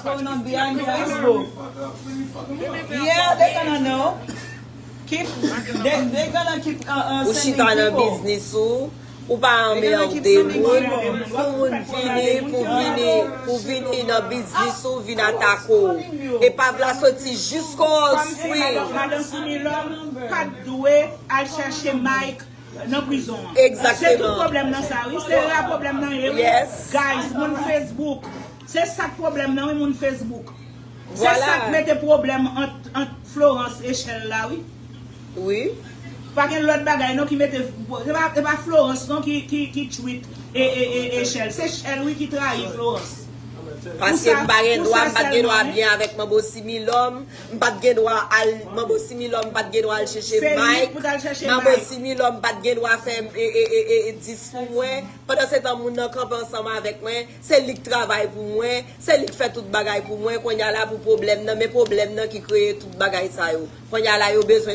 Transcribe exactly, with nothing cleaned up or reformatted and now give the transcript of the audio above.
going on behind Facebook. Yeah, they're gonna know. Keep, they, they're gonna keep uh, uh, Ou sending chita nan people. Biznis ou, ou pa They're gonna keep anmède sending moun people. Pou moun vini, pou vini, pou vini nan biznis ou, vin atake w. E pa vla soti jisko Kòm se madan, madan Similòm pa t dwe al chèche Mike nan prizon an. Exactement. Se tout pwoblèm nan sa, wi. Se la pwoblèm nan ye, wi. Yes. Guys, moun Facebook. Se sa k pwoblèm nan, wi, moun Facebook. Se Voilà. Sa k mete pwoblèm ant, ant Florence e Shell la, wi. Wi. Pa gen lòt bagay non ki mete, se pa, se pa Florence non ki, ki, ki treat e, e, e, e Shell. Se Shell, wi, ki trayi Florence. Paske m pa gen dwa, m pa t gen dwa byen avèk Manbo Similòm, m pa t gen dwa al Manbo Similòm, m pa t gen dwa al chèche Se li Mike. Pou t al chèche Manbo Mike. Similòm pa t gen dwa fè e, e, e, e, e, dis pou mwen. Pandan se tan moun nan kanpe ansanm avèk mwen, se li k travay pou mwen, se li k fè tout bagay pou mwen. Kounye a la pou pwoblèm nan, men pwoblèm nan ki kreye tout bagay sa yo. Kounye a la yo bezwen